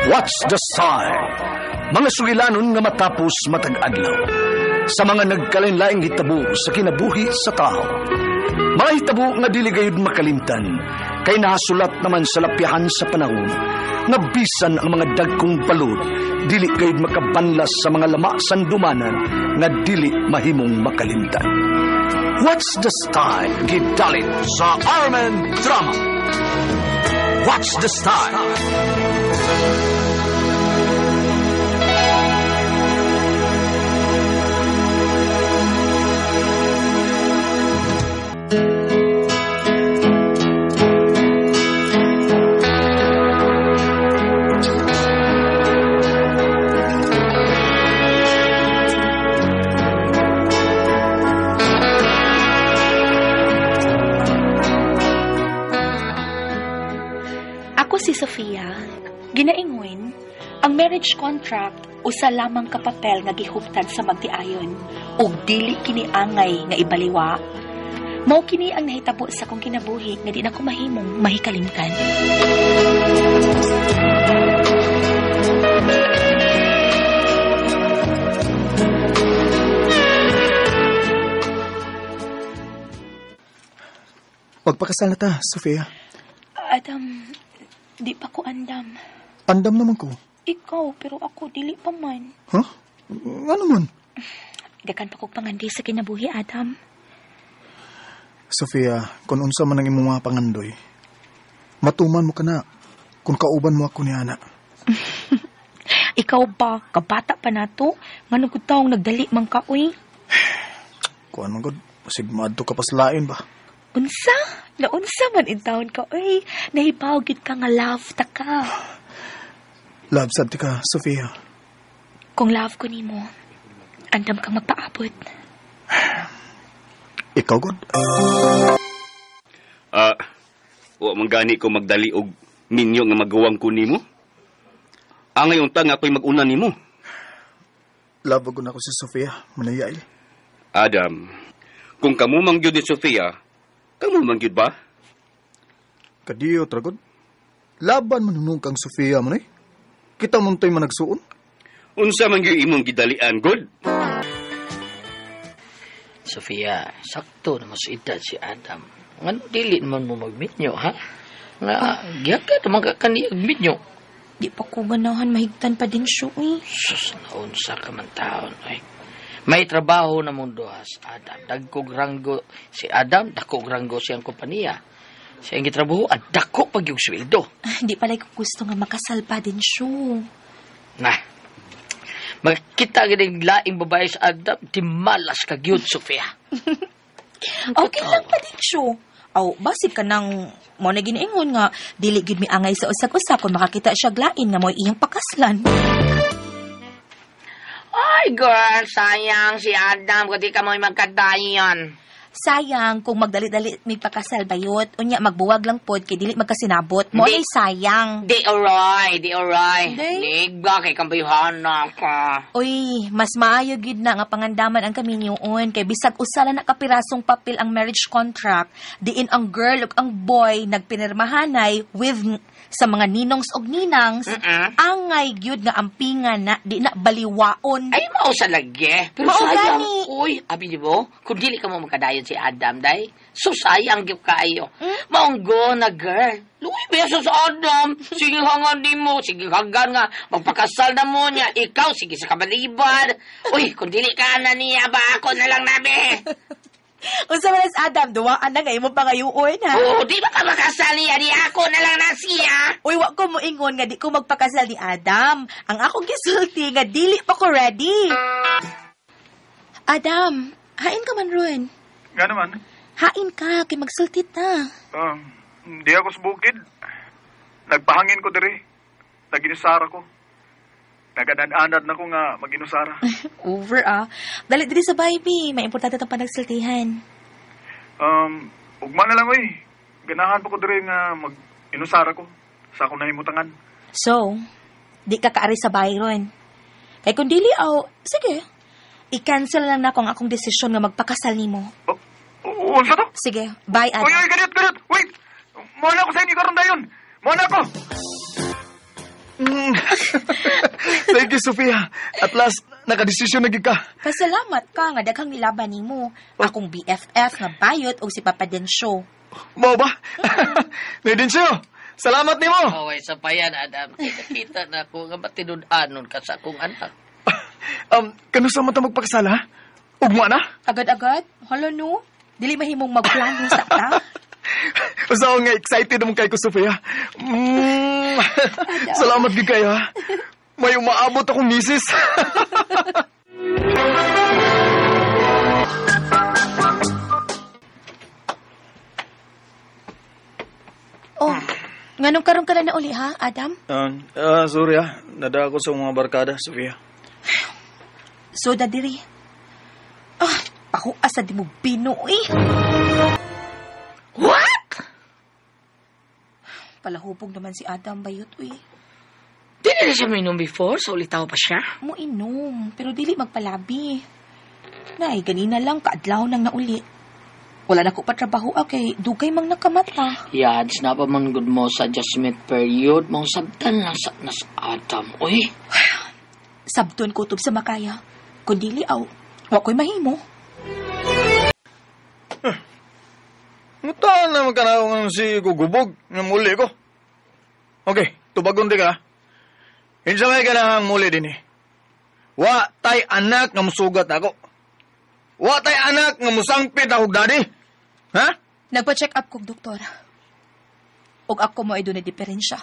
What's the Style? Mga sugilanon nga matapos matag adlaw sa mga nagkalain-laing hitabo sa kinabuhi sa tao. Mga hitabo nga dili gayud makalimtan kay nahasulat naman sa lapyahan sa panahon nga bisan ang mga dagkong balod dili gayud makabanlas sa mga lama sandumanan nga dili mahimong makalimtan. What's the Style? Gidalit sa Armen Drama. What's the Style? Ako si Sofia. Ginaingon, ang marriage contract usa lamang ka papel nga gihuptan sa magtiayon ug dili kini angay nga ibaliwa. Mao kini ang nahitabo sa akong kinabuhi nga di na ko mahimong mahikalimtan. Pagpakasal na ta, Sofia. Adam, di pa ko andam. Andam naman ko. Ikaw, pero ako dili pa man. Huh? Ano man? Dakan pa kog pangandi sa kinabuhi, Adam. Sofia, kung unsa man ang imong mga pangandoy, matuman mo ka na kung kauban mo ako ni Ana. Ikaw ba? Kabata pa na to? Nganong gud taong nagdali man ka, uy? Kuan man gud, basig maadto ka paslain ba? Unsa? Naunsa man in taon ka, uy? Nahibaw gid ka nga love ta ka. Love sad ti ka, Sofia. Kung love ko nimo, andam kang magpaabot. Ikaw gud. Wa man gani ko magdali og minyo nga magawang ko nimo. Angay unta nga ako'y mag-una nimo. Love gud ako si Sofia, manayay. Adam, kung kamo man gyud ni Sofia, kamo man gyud ba? Kadiyo tragod. Laban man nung kang Sofia man eh. Kita man to'y managsuon. Unsa man gyud imong gidalian, god? Sofia, sakto na mas edad si Adam. Ngano dili naman mo magminyo, ha? Nga, giyaga naman ka kaniyag minyo. Di pa ko ganahan, mahigtan pa din siya, uy. Sus, naunsa ka man taon, ay. May trabaho na mong duha sa Adam. Dagkog ranggo si Adam, dakog ranggo siyang kompanya. Siyang gitrabaho, at dako pag yung sweldo. Di pala ko gusto nga makasal pa din siya. Na, makita gining laing babae sa Adam, di malas ka gyud, Sofia. Okay lang pa din siya. Aw, basig ka nang mo na giniingon nga, dili gyud mi angay sa usag-usag kung makakita siya glain nga mo'y iyang pakaslan. Ay, girl, sayang si Adam kung di ka mo'y magkadayon. Sayang kung magdali-dali may pakasal bayot. Unya, magbuwag lang pod kay dili magkasinabot. Mo Di. ay sayang. Di oray, di oray. Di. Ligba kay kambayuhana ka. Uy, mas maayo gid na nga pangandaman ang kaminyoon kay bisag usa lang na kapirasong papel ang marriage contract, diin ang girl ug ang boy nagpinirmahanay with sa mga ninongs og ninangs, angay gyud nga ampingan na di na baliwaon. Ay, mao sa lagi. Pero Mao sayang, gani. uy, abi di mo, kung dili ka mo makadayon si Adam, day, so sayang gyud kaayo. Maunggo na, girl. Luwi ba sa Adam? Sige hangan di mo, sige hagan nga, magpakasal na mo niya. Ikaw, sige sa kabaliban. Uy, kung dili ka na niya ba, ako na lang nabi. Unsa man si Adam, duwaan na nga imo pangayuon ha. Oo, di ba ka makasal niya, di ako na lang na siya. Uy, wa ko moingon nga di ko magpakasal ni Adam. Ang akong gisulti nga dili pa ko ready. Adam, hain ka man ron. Nga naman. Hain ka, kay magsulti ta. Di ako sa bukid. Nagpahangin ko diri. Naginusara ko. Naganad-anad na ko nga maginusara. Over ah. Dali diri sa baby, may importante tong panagsultihan. Ugma na lang oy. Ganahan pa ko diri nga mag-inusara ko sa akong nahimutangan. So, di ka kaari sa Byron. Kay kung dili aw, sige. I-cancel lang na akong desisyon nga magpakasal nimo. Oh, unsa to? Sige, bye Adam. Uy, uy, ganit, ganit. Wait. Muna ako sa inyo karon dayon. Muna ako. Thank you, Sofia. At last, nakadesisyon na gid ka. Pasalamat ka nga daghang nilaban nimo. Akong BFF nga bayot og si Papa Densyo. Mao ba? Densyo, salamat nimo. Oh, sa payan, Adam. Kita na ako nga matinud-anon ka sa akong anak. Kanusa man ta magpakasal, ha? Ugma na? Agad-agad? Hala no. Dili mahimong magplano sa ta. Basta ako nga excited naman kay ko, Sofia. Salamat gid kayo, ha? May umaabot akong misis. Oh, nganong karon ka na nauli ha, Adam? Sorry, ha. Nada ako sa mga barkada, Sofia. Soda diri. Ah, pahuas sa di mo bino eh. What? Palahubog naman si Adam bayot eh. Di na siya minom before, so ulitaw pa siya. Mo inom, pero dili magpalabi. Nay, ganina lang kaadlaw nang nauli. Wala na ko patrabaho kay dugay mang nakamata. Yan, sinapa man good mo sa adjustment period, mong sabtan lang sa nas Adam. Uy, Sabton kutob sa makaya. Kun dili aw, wa ko'y mahimo. Mutaan naman ka na kung si gugubog ng muli ko. Okay, tubagon di ka. Insa may ganahang muli din eh. Wa tay anak nga musugat ako. Wa tay anak nga musangpit ako daddy. Ha? Nagpa-check up kog doktor. Og ako mo ay doon na diferensya.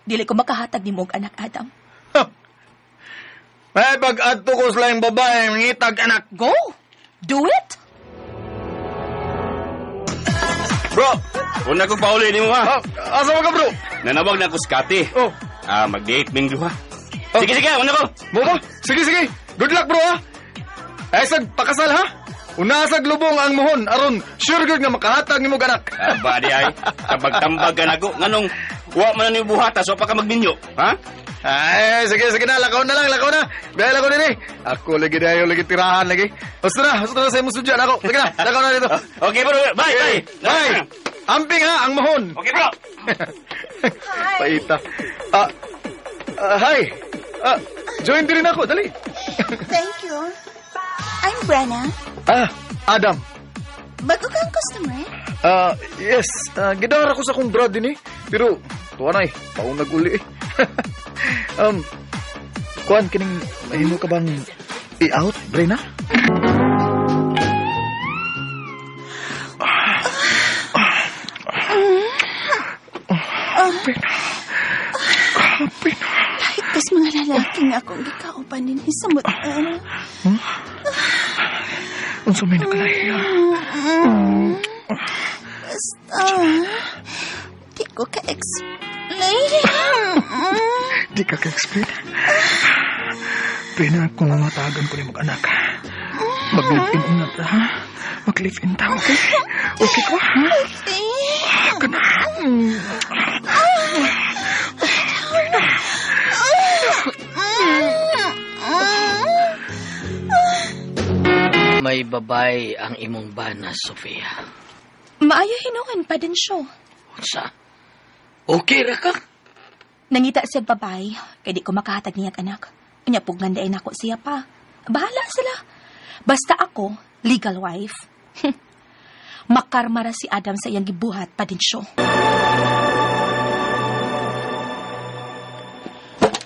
Dili ko makahatag nimo og anak, Adam. May pag-adto ko sa laing babae, ngitag anak. Go! Do it! Bro, una kong pauli nimo ha. Ah, asa mo ka, bro? Nanawag na ako sa Kati. Oh. Ah, mag-date ming duha. Oh. Sige, sige, una ko. Mo ba? Sige, sige. Good luck, bro, ha? Ay, sag pakasal, ha? Una sag lubong ang muhon, aron sure good nga makahatag nimo og anak. Aba di ay, tambag-tambag ka na ko. Nganong, wa man na ni buhata, so pa ka magminyo. Ha? Ay, sige, sige na, lakaw na lang, lakaw na. Dahil ako din eh. Ako lagi dayo, lagi tirahan lagi. Basta na sa imong sudyan ako. Sige na, lakaw na dito. Okay, bro. Bye, bye. Bye. Amping ha, ang mahon. Okay, bro. Paita. Hi. Join din rin ako, dali. Thank you. I'm Brenna. Adam. Bago kang customer? Yes. Gidara ko sa akong brad din eh. Pero, tuwa na eh. Paunag uli eh. Kuan, kining mahimo ka bang i-out, Brenna? Kahit kas mga lalaki nga akong gikauban din sa motel. Unsa may nakalahiya? Basta, di ko ka-explain. Di ka ka-explain. Brenna, kung mamatagan ko ni mag-anak, mag-live-in una ta, ha? Mag-live-in ta, okay? Okay ko, ha? Okay. Kana. May babay ang imong bana, Sofia. Maayo hinuon pa din siya. Unsa? Okay ra ka? Nangita siya babay, kay di ko makahatag niyag anak. Unya pugnan dayon ako siya pa. Bahala sila. Basta ako, legal wife. Makarma ra si Adam sa iyang gibuhat pa din siya.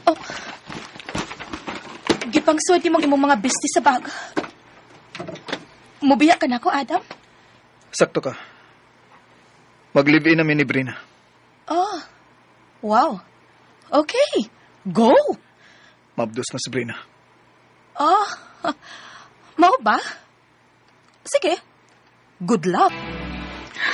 Oh. Gipangsud nimong imong mga bestie sa bag. Mubiya ka na ako, Adam? Sakto ka. Mag-live-in namin ni Brina. Oh. Wow. Okay. Go! Mabdos na si Brina. Oh. Mao ba? Sige. Good luck.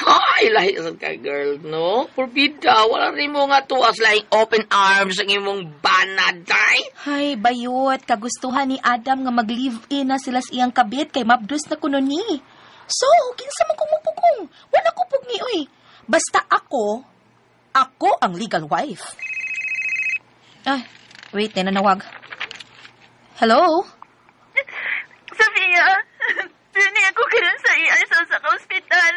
Ay, lahi sa ka, girl, no? Purbida, wala rin mo nga tuwas laing open arms ang imong bana, day. Hay, bayot. Kagustuhan ni Adam nga mag-live-in na sila sa iyang kabit kay mabdos na kuno ni. So, kinsa man kong mupukong. Wala ko pugni, oy. Basta ako, ako ang legal wife. Ay, wait, nanawag. Hello? Sophia, dini ako karon sa ER sa usa ka ospital.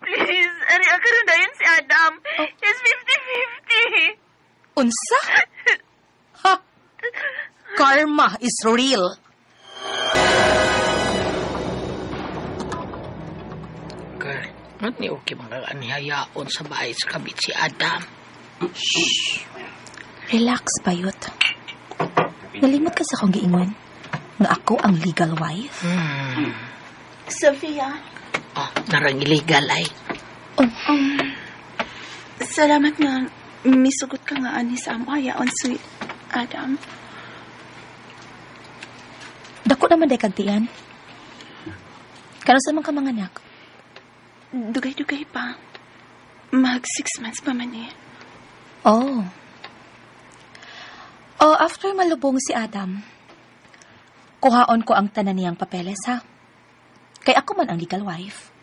Please, ari karon dayon si Adam. Oh. It's 50-50. Unsa? Ha! Karma is real. Girl, ano ni okay mga anihayaon sa bahay sa kabit si Adam? Shh. Relax, bayot. Nalimot ka sa akong giingon nga ako ang legal wife. Sophia. Oh, narang illegal ay. Salamat nga misugot ka nga ani sa amo hayaon, sweet Adam. Dako naman day kagtian. Kano sa man ka mga anak? Dugay-dugay pa. Mag 6 months pa man eh. Oh. Oh, after malubong si Adam, kuhaon ko ang tanan niyang papeles, ha? Kay ako man ang legal wife.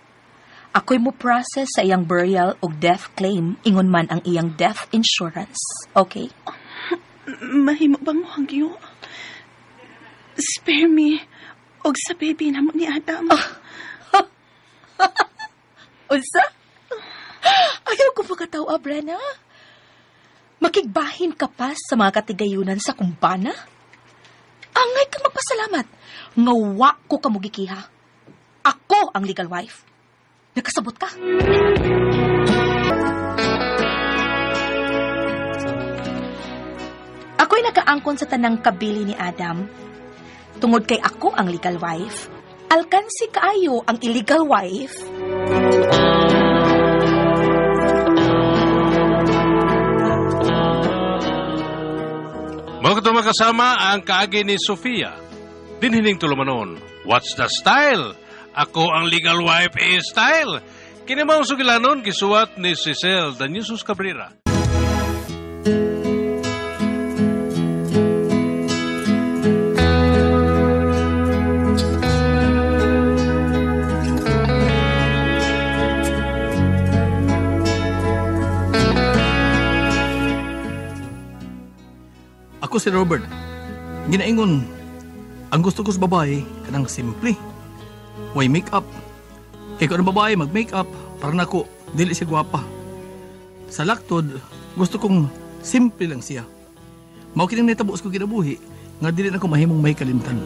Ako'y mo process sa iyang burial o death claim, ingon man ang iyang death insurance. Okay? Mahimo ba mo, Hangyo? Spare me. Og sa baby na mo ni Adam. Oh. Unsa? Ayaw ko makatawa, Brenna. Makigbahin ka pa sa mga katigayunan sa kumbana? Angay kang magpasalamat. Ngawa ko kamugikiha. Ako ang legal wife. Nakasabot ka. Ako'y nakaangkon sa tanang kabili ni Adam. Tungod kay ako ang legal wife, alkansi kaayo ang illegal wife. Mga makasama ang kaagi ni Sofia. Dinhining tulumanon, what's the style? Ako ang legal wife eh style. Kini maong sugilanon gisuwat ni Cecil Danisus Cabrera. Ako si Robert. Ginaingon, ang gusto ko sa babae, kanang simple. Way make-up. Kaya kung ang babae mag-make-up, para nako, dili siya gwapa. Sa laktod, gusto kong simple lang siya. Mao kining nahitabo sa kong kinabuhi, nga dili na ko mahimong may kalimtan.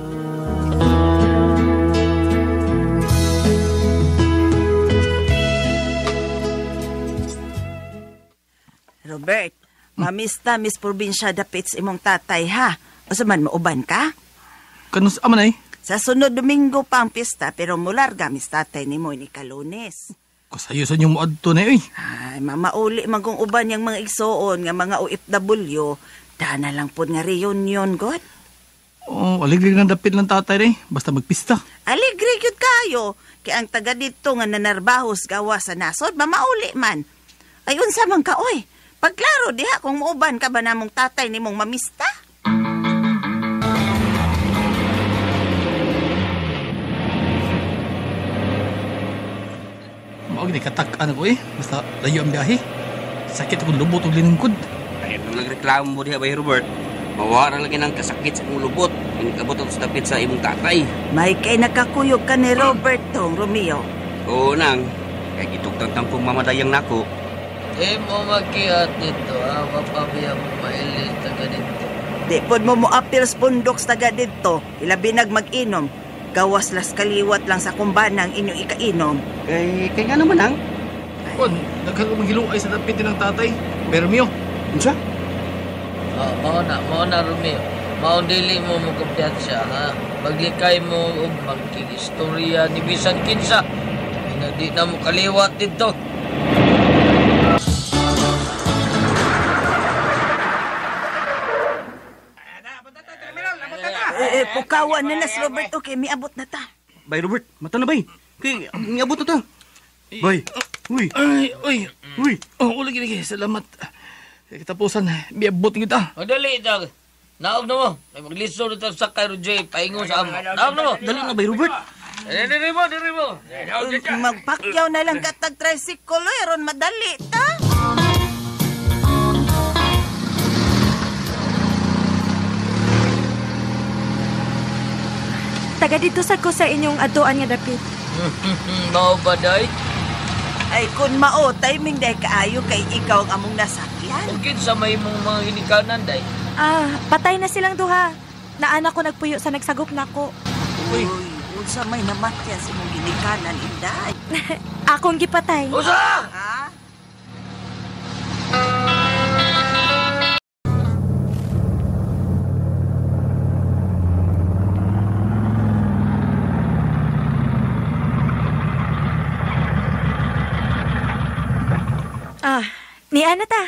Robert, mamista Miss Probinsya dapit sa imong tatay ha. Usa man mauban ka? Kanus aman ay? Sa sunod Domingo pa ang pista pero mularga mis tatay nimo ni Kalunes. Kasayo sa inyo moadto na eh. Ay, mamauli man kung uban yang mga igsoon nga mga OFW. Dana lang pod nga reunion god. Oh, aligrig ng dapit ng tatay ni, basta magpista. Aligrig gyud kayo. Kay ang taga didto nga nanarbahos gawa sa nasod, mamauli man. Ay unsa man ka oy? Pagklaro diha kung muuban ka ba namong tatay nimong mamista? Mao gid katak-an ako eh. Basta layo ang biyahe. Sakit akong lubot og liningkod. Ay, nung nagreklamo mo diha bay Robert, mawara lagi ng kasakit sa imong lubot. Inikabot ako sa dapit sa imong tatay. May kay nakakuyog ka ni Robert tong Romeo. Oo nang, kay gitugtang tampong mamadayang nako. Di mo magkiat dito, ha? Mapabiya mo mailis taga dito. Di pod mo moapil sa bundok sa taga dito. Ilabi nag mag-inom. Gawas las kaliwat lang sa kumbana ang inyong ikainom. Kay nga naman ang. Kon, daghan ko maghiluay sa dapit ng tatay. Pero Romeo, unsa? Oh, mao na Romeo. Mao dili mo mo kumpiyansa, ha? Maglikay mo og magkigistorya ni bisan kinsa. Di na mo kaliwat dito. Pukawan na nas Robert, okay, miabot na ta. Bay Robert, mata na bay. Kay miabot na ta. Bay. Uy. Ay, uy. Uy. Oh, uli gini, salamat. Katapusan, miabot kita. Madali ta. Naog na mo. Ay maglisod ta sa kay Roger, paingon sa amo. Naog na mo. Dali na bay Robert. Diri mo, diri mo. Magpakyaw na lang katag tricycle, aron madali ta. Taga dito sa ko sa inyong atuan nga dapit. Mao ba day? Ay, kun mao, timing day kaayo kay ikaw ang among nasakyan. Ug kinsa may imong mga ginikanan, day? Ah, patay na silang duha. Naana ko nagpuyo sa nagsagop nako. Uy, unsa may namatyan sa imong ginikanan, Inday? Akong gipatay. Usa! Ha? Ah, niana ta.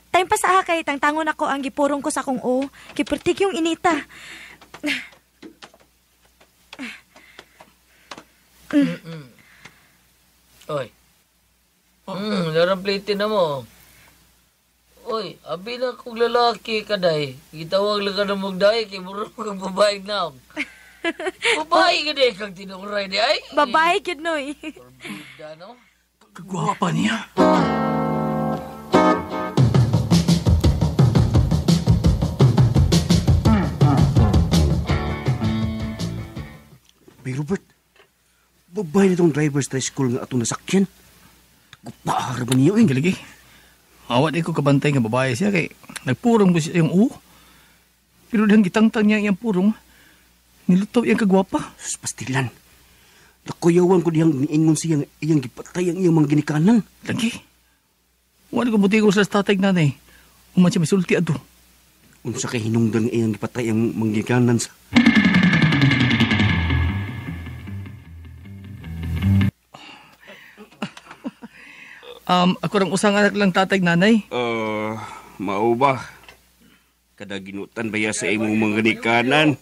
Time pa sa akay, tangtangon ako ang gipurong ko sa akong o. Kipertik yung inita. Oy. Larang plate na mo. Oy, abi na kong lalaki ka, day. Gitawag lang ka na magday, kay mura kang babae na. Babae ka, day, kang tinuray, day. Ay! Babae, gyud noy. Bida, no? Kagwapa niya. Bay Robert, babae na itong driver's tricycle nga atong nasakyan. Gupahar ba niyo eh? Giligi. Awa di ko kabantay nga babae siya kay nagpurong ko siya yung u. Pero dihang gitangtang niya iyang purong, nilutaw iyang kagwapa. Sus, pastilan. Nakuyawan ko diyang niingon siya nga iyang gipatay ang iyang mga ginikanan. Lagi. Wala ko buti ko sa tatay nanay. Human siya misulti ato. Unsa kay hinungdan nga iyang gipatay ang mga ginikanan sa... Ako rang usang anak lang tatay nanay. Mao ba? Kada ginutan ba ya sa imong mga ginikanan?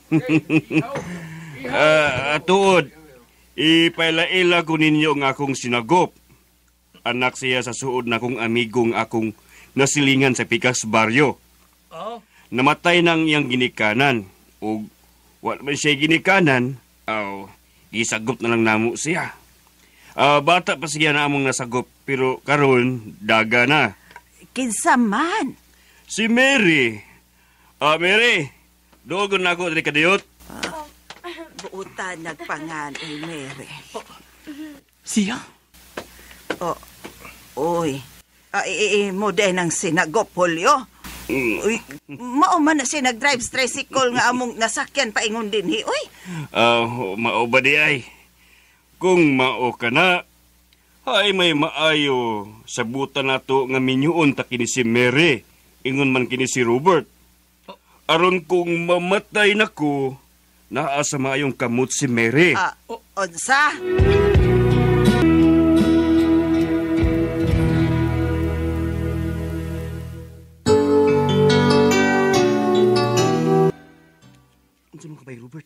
Tuod, ipailaila ko ninyo ang akong sinagop. Anak siya sa suod na kong amigong akong nasilingan sa Pikas Baryo. Oh. Namatay nang iyang ginikanan. Ug wa man siya ginikanan, aw, gisagop na lang namo siya. Bata pa siya na among nasagop, pero karon daga na. Kinsa man? Si Mary. Mary, dogon na ako diri kadiyot. Buutan nagpangan, oy Mary. Siya? Oh, oy. Mo din ang sinagop, Julio. Uy, mao man na siya nag-drive tricycle nga among nasakyan paingon din hi, oy. Mao ba di ay? Kung mao ka na, ay may maayo. Sabutan nato nga minyuon ta kini si Mary, ingon man kini si Robert. Aron kung mamatay nako, naa sa maayong kamot si Mary. Unsa? Unsa man ka bay, Robert?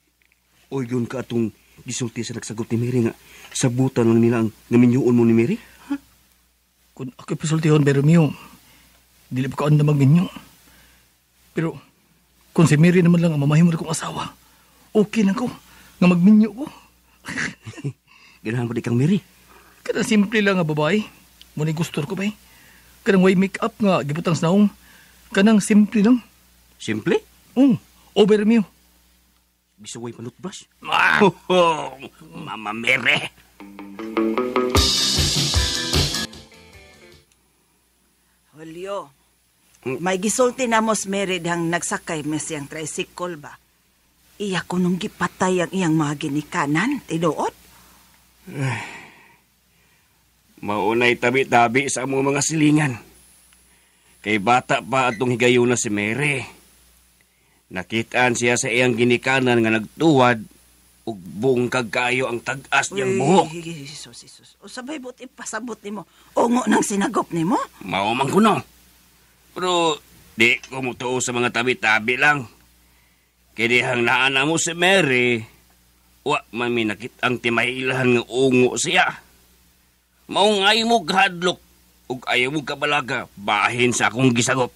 O yun ka atong gisulti sa nagsagot ni Mary nga sabutan lang nila ang naminyuon mo ni Mary? Ha? Kung ako'y pasultihon, pero miyo, dili pa kaon na magminyo. Pero kung si Mary naman lang ang mamahimo na kong asawa, okay na ko nga magminyo ko. Ganahan pa di kang Mary? Kanang simple lang nga babae. Muna gusto ko ba eh. Kanang way make-up nga gibutang sa naong. Kanang simple lang. Simple? Oo. Over miyo. Bisa way panutbrush? Ah! Mama Mary! Julio, may gisulti na mos Mary dihang nagsakay mes siyang tricycle ba? Iya ko nung gipatay ang iyang mga ginikanan, tinuod? Maunay tabi-tabi sa among mga silingan. Kay bata pa atong higayuna si Mary. Nakitaan siya sa iyang ginikanan nga nagtuwad ug bungkag kayo ang tag-as niyang buhok. Uy, Jesus, Jesus. O sabay buti pasabot nimo. Ungo nang sinagop nimo? Mao man kuno. Pero di ko mutuo sa mga tabi-tabi lang. Kay dihang naana mo si Mary, wa man mi nakit-ang timahilahan nga ungo siya. Maong ayaw mo kahadlok ug ayaw mo kabalaga, bahin sa akong gisagop.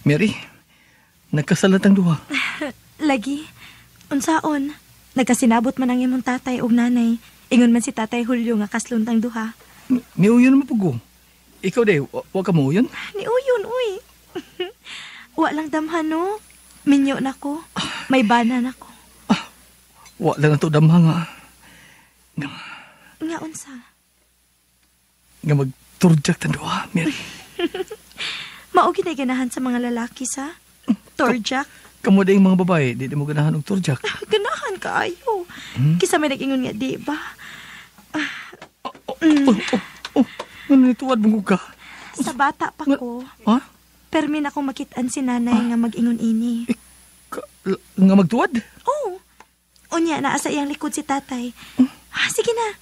Mary, nagkasalat ang duha. Lagi, unsaon, nagkasinabot man ang imong tatay ug nanay. Ingon man si Tatay Julio nga kasluntang duha. Niuyon mo pugo. Ikaw de, wa ka muuyon? Niuyon, uy. Wa lang damhan, no? Minyo na ko. May bana na ko. Wa lang ato damha nga. Nga unsa? Nga magturjak ta duha, Mary. Mao gid ay ganahan sa mga lalaki sa torjak. Kamo dayng mga babae, di mo ganahan og turjak. Ganahan kaayo. Kisa may nag-ingon nga di ba? Ano nituwad mo ka? Sa bata pa ko. Ha? Permi na akong makitaan si nanay nga mag-ingon ini. Nga magtuwad? Oo. Unya, naa sa iyang likod si tatay. Ah, sige na.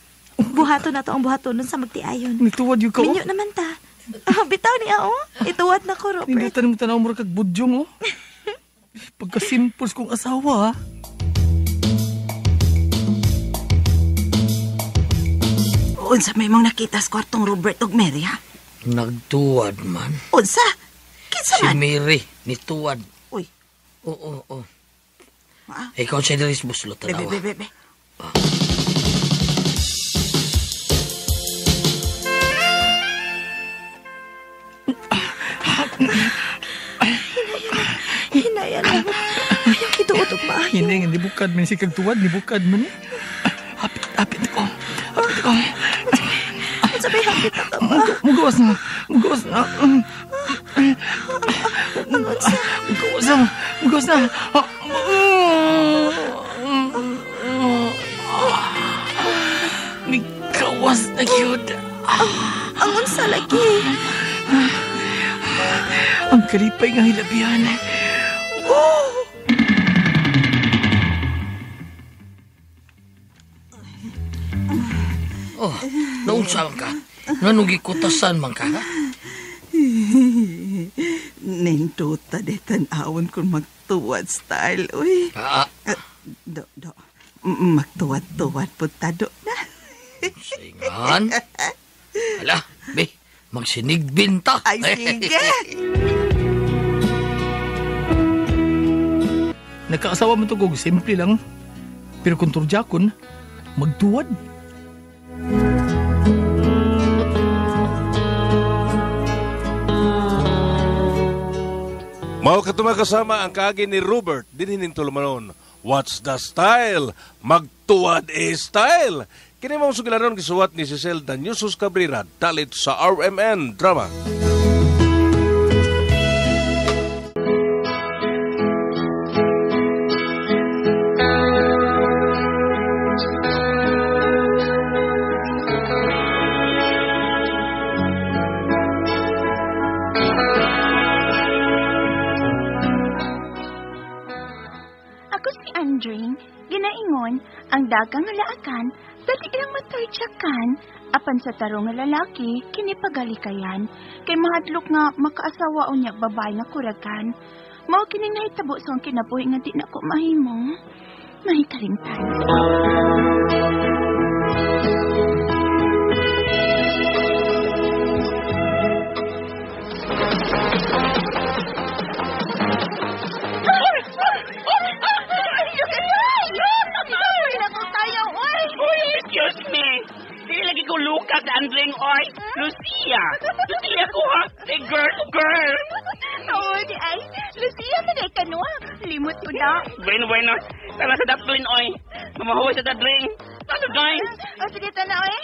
Buhato na to ang buhato nun sa magtiayon. Nituwad yun ka, oh. Minyo naman ta. Ah, bitaw niya, oh. Ituwad na ko, Robert. Nindutan mo tanaw mo kag budyong, oh. Pagkasimples kong asawa, ah. Unsa may mong nakita sa kwartong Robert ug Mary, ha? Nagtuwad man. Unsa? Kinsa Si man? Mary, nituwad. Uy. Oo, oo. Ah. Ikaw siya diris buslo, Be, tanawa. be, be, be. Hinaya lang. Ayaw kituot og maayo. Hindi, nga nibukad man si kag tuwad, nibukad man eh. Hapit, hapit ko. Hapit ko. Unsa bay hapit na ka ba? Mugawas na. Mugawas na. Ang unsa? Mugawas na. Mugawas na. Nikawas na gyud. Ang unsa lagi? Ang kalipay nga hilabihan. Oh! Oh, naunsa man ka? Nganong gikutasan man ka, ha? Ninduta de tan-awon kung magtuwad style, uy. Ah, Do, do. Magtuwad-tuwad po ta, do na. Singan. Hala, be, magsinigbin ta. Ay, sige. Nagkaasawa man to kog simple lang. Pero kung turjakon, magtuwad. Mao kadto mga kasama ang kaagi ni Robert dinhi ning tulumanon. What's the style? Magtuwad e style. Kini mao sugilanon gisuwat ni Cecil Danyusos Cabrera dalit sa RMN Drama. Ako si Andring, ginaingon, ang dagang nga laakan, dali ilang matortsakan, apan sa tarong nga lalaki, kini pagalikayan, kay mahadlok nga makaasawa o niya babae nga kuragan. Mao kini nahitabo sa akong kinabuhi nga di na ko mahimo. Mahikalimtan. Uy, excuse me. Di lagi ko Lucas Andring oy. Lucia. Lucia ko ha. Di girl to girl. Oo, di ay. Lucia, manay ka no. Limot ko na. Bueno, bueno. Tara sa Dublin oy. Mamahuwi sa Dadring. Tara, guys. O, sige, tanaw eh.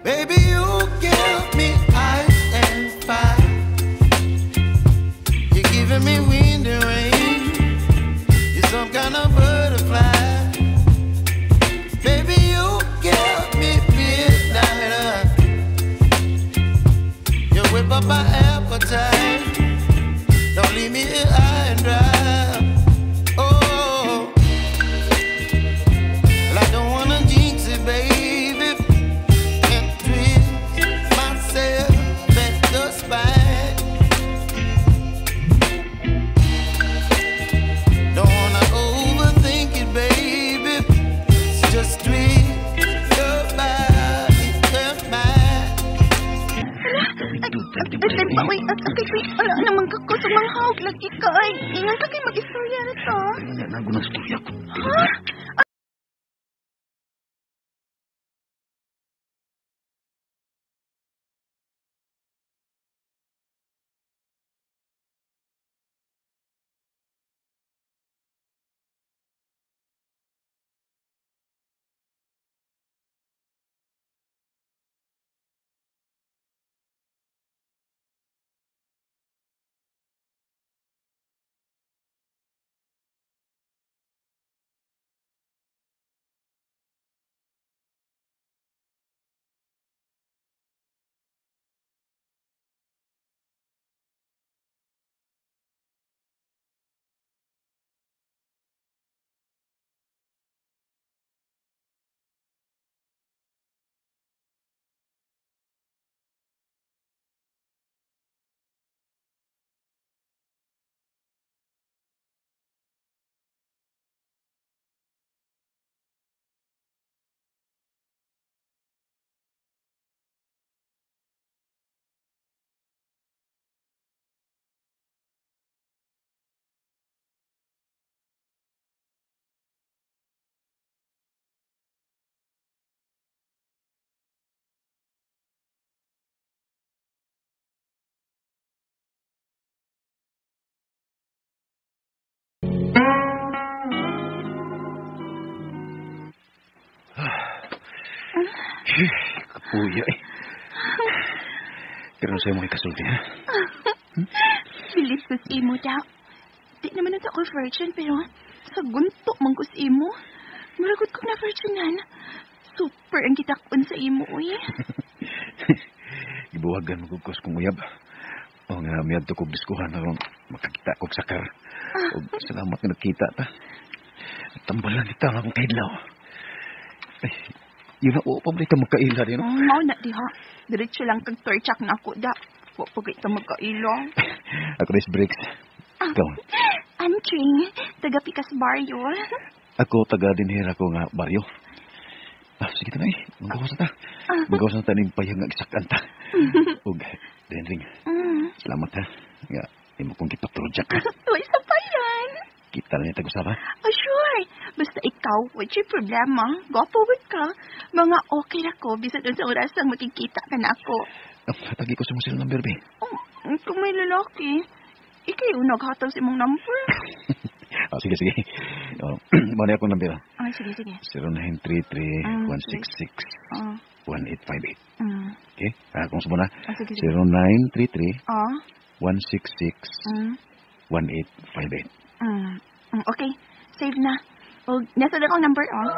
Baby, you give me ice and fire. You're giving me wind and rain. You're some kind of butterfly. Baby, you give me midnight. You whip up my appetite. Don't leave me here high and dry. Oh, well, I don't wanna jinx it, baby. And twist myself at the spine. Don't wanna overthink it, baby. It's just Ay, pa, uy, at akay, uy, ala naman ka ko sa mga hawk lagi ka, ay. Ingat ka kay mag-istorya na to. Ay, nago ng istorya ko. Ha? Kapuya eh. Pero sa'yo mo ikasulti, ha? Bilis ko sa imo, da. Di naman na ako virgin, pero sa gunto man ko sa imo. Muragot ko na virginan. Super ang kitakon sa imo, uy. Ibuwagan mo kos kong uyab. O nga, miyadto kong diskuhan aron makakita kog sakar. O salamat nga nagkita ta. Tambalan kita nga akong kaidlaw. Ay, yun na, oo, pabalik ka magkaila din, no? Mao na diha. Diretso lang kag torchak na ako, da. Wa pa kita magkaila. Ako rin breaks. Ikaw. Antring, taga Pikas Barrio. Ako, taga dinhira ko nga baryo. Ah, sige ta na eh. Magawas na ta. Magawas na ta ning payag nga gisakan ta. Ug, Dendring, salamat ha. Nga, imo kong gipatrojak ha. Uy, sa pa yan. Kita na niya tag-usap ha. Oh, sure. Basta ikaw, what's your problema? Go forward ka. Mga okay na ko, bisan dun sa oras ang makikita ka na ako. Tagi ko sa mo sila number, be. Oh, kung may lalaki, ikaw yung naghatag sa imong number. Ah, sige, sige. Oh, muna akong number. Ah, sige, sige. 0933-166-1858. Mm. Okay? Ah, kung sumuna. Ah, sige, sige. 0933 Ah. 166 1858. Mm. Okay. Save na. O, nasa na akong number, oh.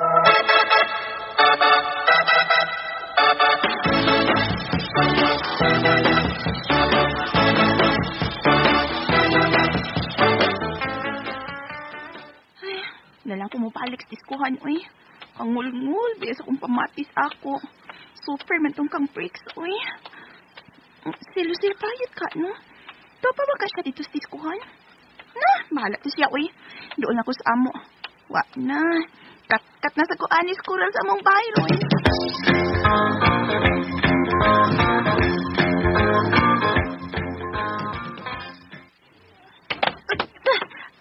Ay, nalang kumupalik sa diskuhan, uy. Kangul-ngul, bias akong pamatis ako. Super man tong kang breaks, uy. Si Lucille payat ka, no? Topa ba ka siya dito sa diskuhan? Na, bahala to siya, uy. Doon ako sa amo. Wa na. Kat-kat na sa kuanis kural sa among bahay, uy.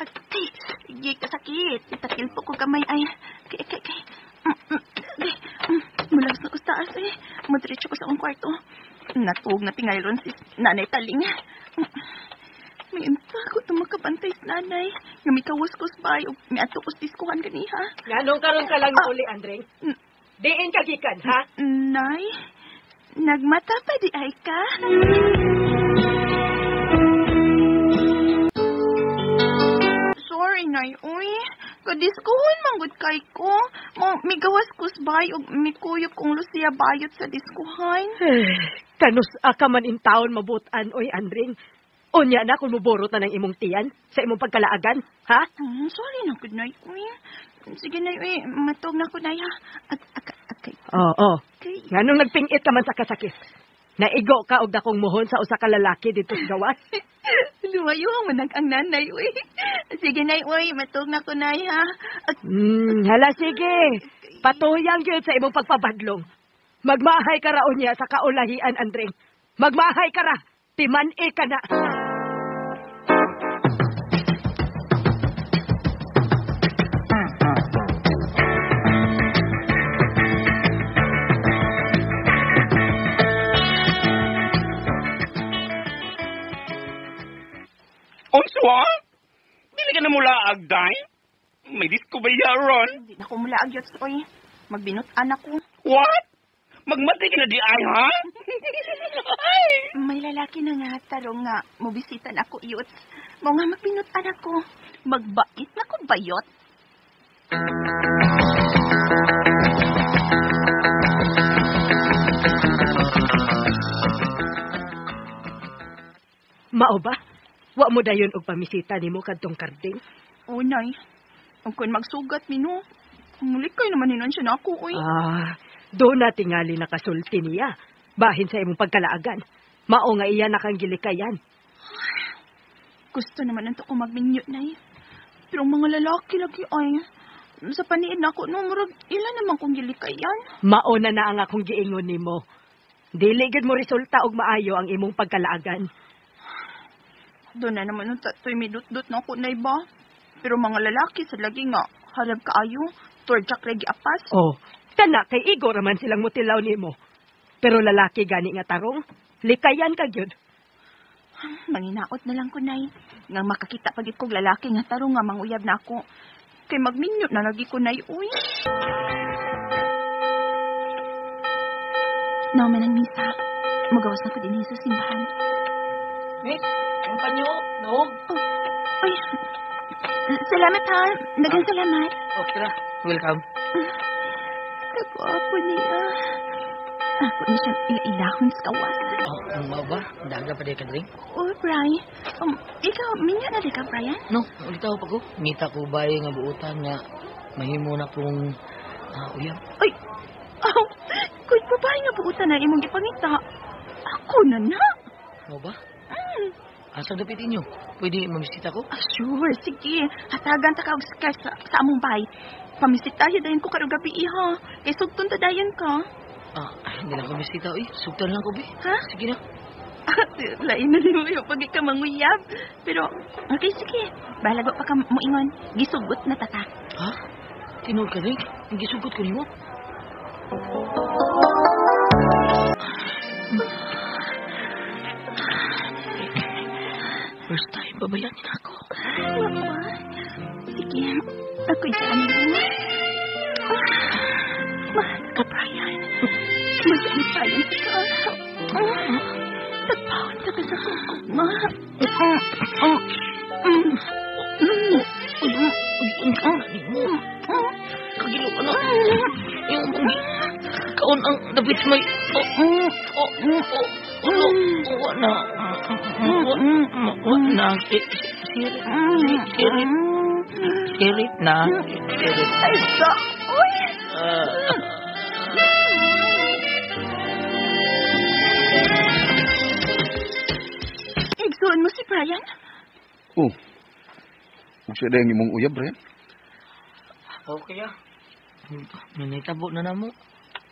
Atay, sige, kasakit. Itakil po ko kamay ay. Kay, kay, kay. Mulaos na ko sa taas, eh. Madiretso ko sa akong kwarto. Natuog na tingay ron si Nanay Taling. May intakot na makabantay sa nanay. Nga may kawas ko sa bahay o may ato ko sa diskuhan ganiha. Nganong karon ka lang uli, Andring? Diin ka gikan, ha? Nay, nagmata pa di ay ka? Sorry, Nay. Uy, kadiskuhan manggod kay ko. Mo, may gawas ko sa bahay o may kuyog kong Lucia bayot sa diskuhan. Kanus ka man in taon mabutan, oy, Andring. Unya na kung muborot na ng imong tiyan sa imong pagkalaagan, ha? Sorry na, good night, uy. Sige na, uy. Matog na ko na, ha? Akay. Oo. Nganong nagpingit ka man sa kasakit? Naigo ka og dakong muhon sa usa ka lalaki dito sa gawas? Lumayo ang manag ang nanay, uy. Sige na, uy. Matog na ko na, ha? Hala, sige. Patuyang yun sa imong pagpabadlong. Magmahay ka ra unya sa kaulahian, Andring. Magmahay ka ra. Timan-e ka na. Unsa? Dili ka na mula agday? May disco ba ron? Hindi na ko mula agyot, oy. Magbinut-an ako. What? Magmatay ka na di ay, ha? May lalaki na nga, tarong nga, mubisitan ako, yots. Mao nga magbinut-an ako. Magbait na ko bayot. Mao ba? Wa mo dayon og pamisita nimo kadtong karding? Unay, ang kun magsugat mino. Muli kay naman hinon siya na ako, uy. Ah, do na tingali nakasulti niya. Bahin sa imong pagkalaagan. Mao nga iya nakang gilikayan. Gusto naman nanto ko magminyo, nay. Pero ang mga lalaki lagi ay, sa paniid na ako, no, murag ila naman kong gilikayan. Mao na na ang akong giingon nimo. Dili gid mo resulta og maayo ang imong pagkalaagan. Doon na naman nung tatoy midut-dut na ako, nay ba? Pero mga lalaki sa lagi nga, harap kaayo, torjak regi apas. Oh, kana kay igo raman silang mutilaw nimo. Pero lalaki gani nga tarong, likayan ka gyud. Manginaot na lang ko, nay. Nga makakita pagit kog lalaki nga tarong nga manguyab na ako. Kay magminyo na lagi ko, nay, uy. Nauman ang misa. Magawas na ko din sa simbahan. Miss, ang panyo, nahog. Oh, uy, salamat ha. Daghang salamat. Okay ra. Welcome. Kagwapo niya. Ako ni siyang ila-ilahon sa kawas. Oh, mao ba? Daga pa di ka drink? Oh, Brian. Ikaw, minyo na di ka, Brian? No, ulit ako pa ko. Ngita ko bayo nga buutan nga mahimo na kong uyab. Ay, oh, kung babae nga buutan na imong gipangita, ako na na. Mao ba? Asa dapit inyo? Pwede mamisita ko? Ah, sure, sige. Hatagan ta ka og skirt sa among bay. Pamisita dayon ko karong gabi iha. Kay sugton ta dayon ka. Ah, hindi lang ko misita, uy. Sugtan lang ko, bi. Ha? Sige na. Lain na nimo yung pag ka manguyab. Pero, okay, sige. Bahala pa ka moingon. Gisugot na ta ka. Ha? Tinuod ka, Rick? Gisugot ko nimo? First time, babayanin ako. Sige, ako'y dyan mo. Mahal ka, Brian. Magalipayan ka. Tagpahon ka sa kukugma. Kagilo ka na. Yung kaon ang dapit may... Wa na. Wa na. Sirit. Sirit na. Sirit. Ay, sa... Uy! Igsuon mo si Brian? Oh. Kung siya dahil imong uyab, Brian. Okay, ah. Nanitabo na mo.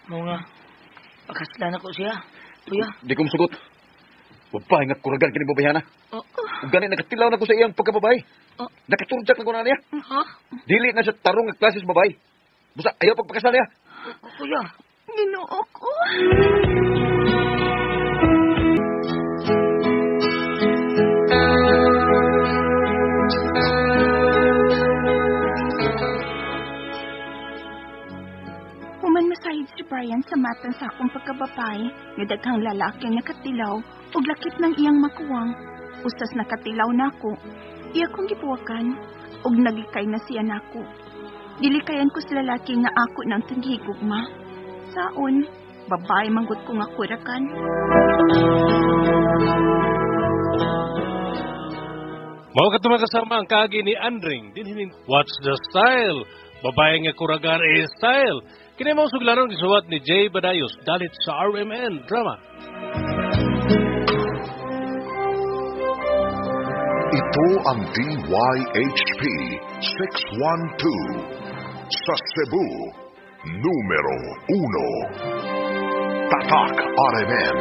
Mga pakaslan ako siya. Kuya. Di ko musugot. Babae nga kuragan kini babayana. Oh. Ug gani nakatilaw na ko sa iyang pagkababae. Oh. Nakaturjak na ko na niya. Ha? Dili na siya tarong nga klase sa babae. Busa ayaw pagpakasal niya. Kuya. Ginoo ko. Human masayid si Brian sa matan sa akong pagkababay, nga daghang lalaki ang nakatilaw ug lakip ng iyang makuwang. Usas nakatilaw nako, iya kong gibuwakan ug naglikay na siya nako. Gilikayan ko sa lalaki nga ako ng tinghigugma. Saon, babae manggut ko nga kurakan. Mao ka kasama ang kaagi ni Andring dinhining What's the Style? Babae nga kuragan e style. Kini mao suglanon gisuwat ni Jay Badayos dalit sa RMN Drama. Ito ang DYHP 612 sa Cebu, numero 1. Tatak RMN.